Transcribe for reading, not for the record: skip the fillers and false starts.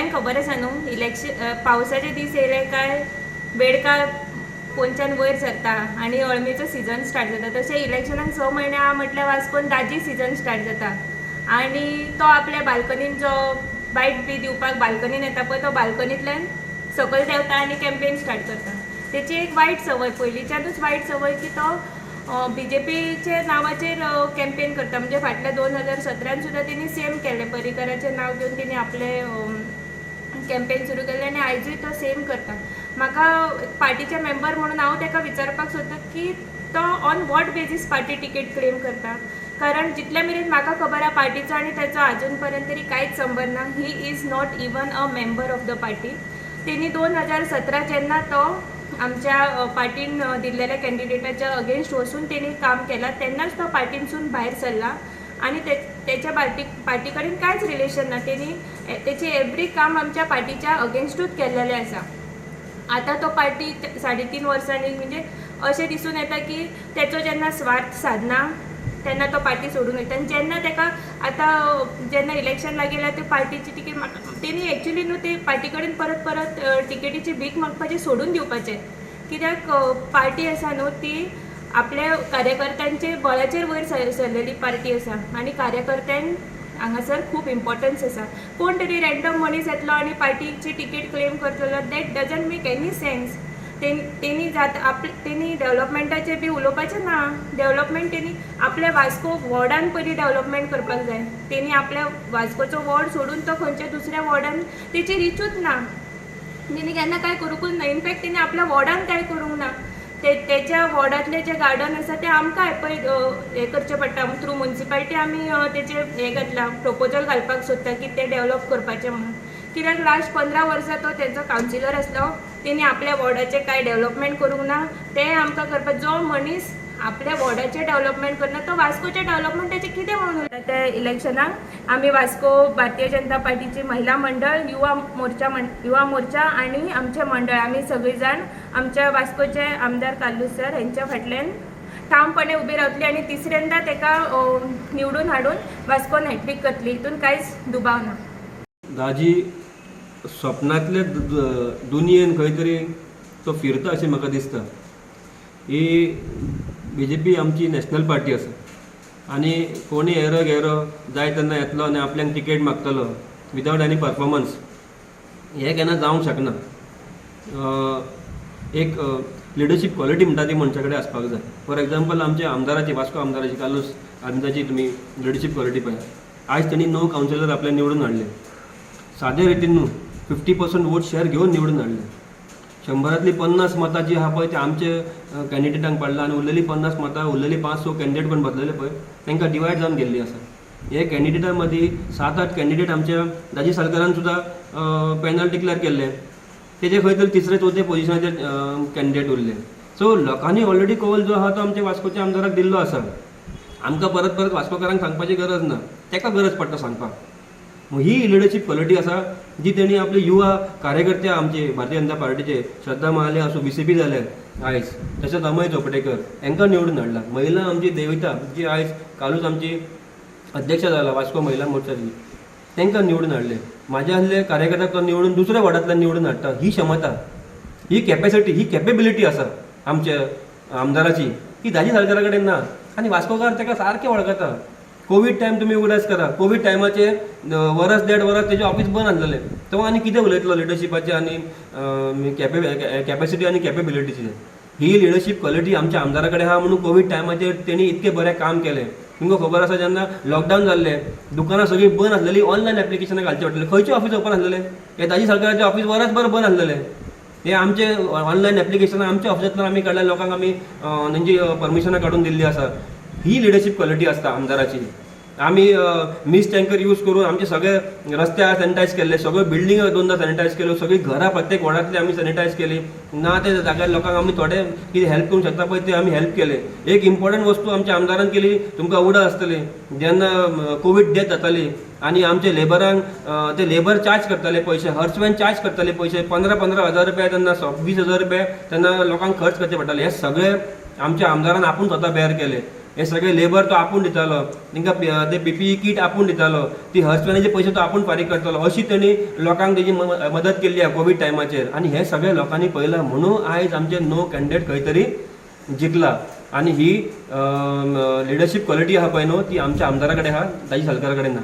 सगळ्यांक खबर आसा न्हू, इलेक्शन पावसाचे दीस येयले काय बेडकां पोंच्यान वयर सरता आनी अळमीचो सिजन स्टार्ट जाता. तशें इलेक्शनाक 6 म्हयने आहा म्हटल्यार वास्कोन दाजी सिजन स्टार्ट जाता आनी तो आपल्या बाल्कनीन जो बायट बी दिवपाक बाल्कनीन येता पळय, तो बाल्कनींतल्यान सकयल देंवता आनी कॅम्पेन स्टार्ट करता. तेची एक वायट संवय, पयलींच्यानूच वायट संवय की तो बीजेपीच्या नांवाचेर कॅम्पेन करता. म्हणजे फाटल्या 2017न सुद्दां तेणी सेम केलें. पर्रीकराचें नांव घेवन तेणी आपलें कॅम्पेन सुरू केलें आनी आयजूय तो सेम करता. म्हाका पार्टीचे मेंबर म्हणून हांव ताका विचारपाक सोदता की तो on what basis party ticket claim करता? कारण जितले मेरेन म्हाका खबर आहा, पार्टीचो आनी ताचो आजून पर्यंत तरी कांयच संबंद ना. He is not even a member of the party. तेणी 2017 जेन्ना तो आमच्या पार्टीन दिल्लेल्या कॅन्डिडेटाच्या अगेन्स्ट वचून तेणी काम केलां, तेन्नाच तो पार्टीनसून भायर सरला आनी ते तेच्या पार्टी कडेन कांयच रिलेशन ना. तेणी तेचें एवरी काम आमच्या पार्टीच्या अगेन्स्टूच केल्लेलें आसा. आतां तो पार्टी 3.5 वर्सांनी, म्हणजे अशें दिसून येता की तेचो जेन्ना स्वार्थ सादना तेन्ना तो पार्टी सोडून वयता आनी जेन्ना ताका आतां जेन्ना इलेक्शन लागीं येयल्या ते पार्टीची तिकेट तेणी एक्चुली न्हू ते पार्टी कडेन परत परत तिकेटीची भीक मागपाची सोडून दिवपाचें. कित्याक पार्टी आसा न्हू, ती आपल्या कार्यकर्त्यांचे बळाचेर वयर सरलेली पार्टी आसा आनी कार्यकर्त्यांक हांगासर खूब इम्पॉर्टन्स आसा. कोण तरी रँडम मनीस येतलो आनी पार्टीची तिकेट क्लेम करतलो, that doesn't make any sense. तेणी जात आप तेणी डेवलपमेंटाचेर बी उलोवपाचें ना. डेवलपमेंट तेणी आपल्या वास्को वॉर्डान पयलीं डेवलपमेंट करपाक जाय. तेणी आपल्या वास्कोचो वॉर्ड सोडून तो खंयच्या दुसऱ्या वॉर्डान तेची रिचूच ना. तेणी केन्ना कांय करूंकूच ना. इनफॅक्ट तेणी आपल्या वॉर्डान कांय करूंक ना. ते तेच्या वॉर्डांतलें जें गार्डन आसा तें आमकां पळय हें करचें पडटा. थ्रू मुन्सिपालिटी आमी तेचें हें घातलां, प्रपोजल घालपाक सोदता की तें डेवलप करपाचें म्हणून. कित्याक लास्ट 15 वर्सां तो तेंचो कावन्सिलर आसलो, तेणी आपल्या वॉर्डाचें कांय डेवलपमेंट करूंक ना. तें आमकां करपाक, जो मनीस आपल्या वॉर्डाचें डेवलपमेंट करना तो वास्कोचें डेवलपमेंटाचें कितें म्हणून उरता? त्या इलेक्शनाक आमी वास्को भारतीय जनता पार्टीची महिला मंडळ, युवा मोर्चा आनी आमचें मंडळ, आमी सगळीं जाण आमच्या वास्कोचे आमदार कार्लूस सर हेंच्या फाटल्यान ठामपणे उबी रावतली आनी तिसऱ्यांदा ताका निवडून हाडून वास्कोन हॅट्रीक करतली, हितून कांयच दुबाव ना. दाजी स्वप्नांतले दुनियेन खंय तरी तो फिरता अशें म्हाका दिसता. ही बीजेपी आमची नॅशनल पार्टी आसा आनी कोणी येरो गेरो जाय तेन्ना येतलो आनी आपल्याक तिकेट मागतलो विदावट एनी परफॉर्मन्स, हें केन्ना जावंक शकना. एक लिडरशीप क्वॉलिटी म्हणटा ती मनशा कडेन आसपाक जाय. फॉर एग्जाम्पल, आमच्या आमदाराची, वास्को आमदाराची, कार्लूस आमदाराची तुमी लिडरशीप क्वॉलिटी पळयात. आयज तेणी णव कावन्सिलर आपल्या निवडून हाडले. सादे रितीन न्हू, 50% वोट शेअर घेवन निवडून हाडले. 100रांतली 50 मतां जी आहा पळय ते आमचे कॅन्डिडेटांक पडला आनी उरलेली 50 मतां उरलेली पांच स कॅन्डिडेट कोण बसलेले पळय तांकां डिवायड जावन गेल्ली आसा. हे कॅन्डिडेटां मदीं सात आठ कॅन्डिडेट आमच्या दाजी सालकारान सुद्दां पॅनल डिक्लेअर केल्ले. तेजे खंय तरी तिसरे चवथे पोजिशनाचेर कॅन्डिडेट उरले. सो लोकांनी ऑलरेडी कौल जो आहा तो आमच्या वास्कोच्या आमदाराक दिल्लो आसा. आमकां परत परत वास्कोकारांक सांगपाची गरज ना, ताका गरज पडटा सांगपाक. ही लिडरशीप क्वॉलिटी आसा जी तेणी आपले युवा कार्यकर्ते आमचे भारतीय जनता पार्टीचे, श्रद्धा महाले आसूं, बीसीपी जाले आयज, तशेंच अमय चोपडेकर हांकां निवडून हाडला. महिला आमची देविता जी आयज कालूच आमची अध्यक्ष जाला वास्को महिला मोर्चाची, तांकां निवडून हाडले. म्हाज्या आसले कार्यकर्त्याक तो निवडून दुसऱ्या वॉर्डांतल्यान निवडून हाडटा. ही क्षमता, ही कॅपॅसिटी, ही कॅपेबिलिटी आसा आमच्या आमदाराची ही दाजी सालकारा कडेन ना. आनी वास्कोकार ताका सारकें वळखता. कोवीड टायम तुमी उगडास करा. कोवीड टायमाचेर वरस देड वरस तेजें ऑफीस बंद आसलेलें. तो आनी कितें उलयतलो लिडरशिपाचें आनी कॅपॅसिटी आनी कॅपेबिलिटीचें? ही लिडरशीप क्वॉलिटी आमच्या आमदारा कडेन आहा म्हणून कोवीड टायमाचेर तेणी इतकें बरें काम केलें. तुमकां खबर आसा, जेन्ना लॉकडावन जाल्लें, दुकानां सगळीं बंद आसलेलीं, ऑनलायन एप्लिकेशनां घालचें पडटलें. खंयचें ऑफीस ओपन आसलेलें? हे दाजी सालकाराचें ऑफीस वरसभर बंद आसलेलें. हे आमचे ऑनलायन एप्लिकेशनां आमच्या ऑफिसांतल्यान आमी काडल्या. लोकांक आमी तेंची परमिशनां काडून दिल्ली आसा. ही लिडरशीप क्वॉलिटी आसता आमदाराची. आमी मिस्ट टँकर यूज करून आमचे सगळे रस्ते सॅनिटायज केल्ले, सगळ्यो बिल्डिंग दोनदा सॅनिटायज केल्यो, सगळीं घरां प्रत्येक वॉर्डांतली आमी सॅनिटायज केली. ना ते जाग्यार लोकांक आमी थोडे कितें हेल्प करूंक शकता पळय ते आमी हेल्प केले. एक इम्पॉर्टंट वस्तू आमच्या आमदारान केली, तुमकां उगडास आसतली, जेन्ना कोवीड डेथ जाताली आनी आमचे लेबरांक ते लेबर चार्ज करताले पयशे, हर्समॅन चार्ज करताले पयशे, 15-15 हजार रुपया तेन्ना, 20,000 रुपया तेन्ना लोकांक खर्च करचे पडटाले. हे सगळे आमच्या आमदारान आपूण स्वता बेर केले. हे हे सगळे लेबर तो आपूण दितालो तांकां ते पीपीई कीट आपूण दितालो, ती हर्स पयशे तो आपूण फारीक करतालो. अशी तेणी लोकांक तेजी मदत केल्ली आहा कोवीड टायमाचेर आनी हे सगळे लोकांनी पळयलां म्हणून आयज आमचे 9 कॅन्डिडेट खंय तरी जिखला. आनी ही लिडरशीप क्वॉलिटी आहा पळय न्हू ती आमच्या आमदारा कडेन आहा, दाजी सालकारा कडेन ना.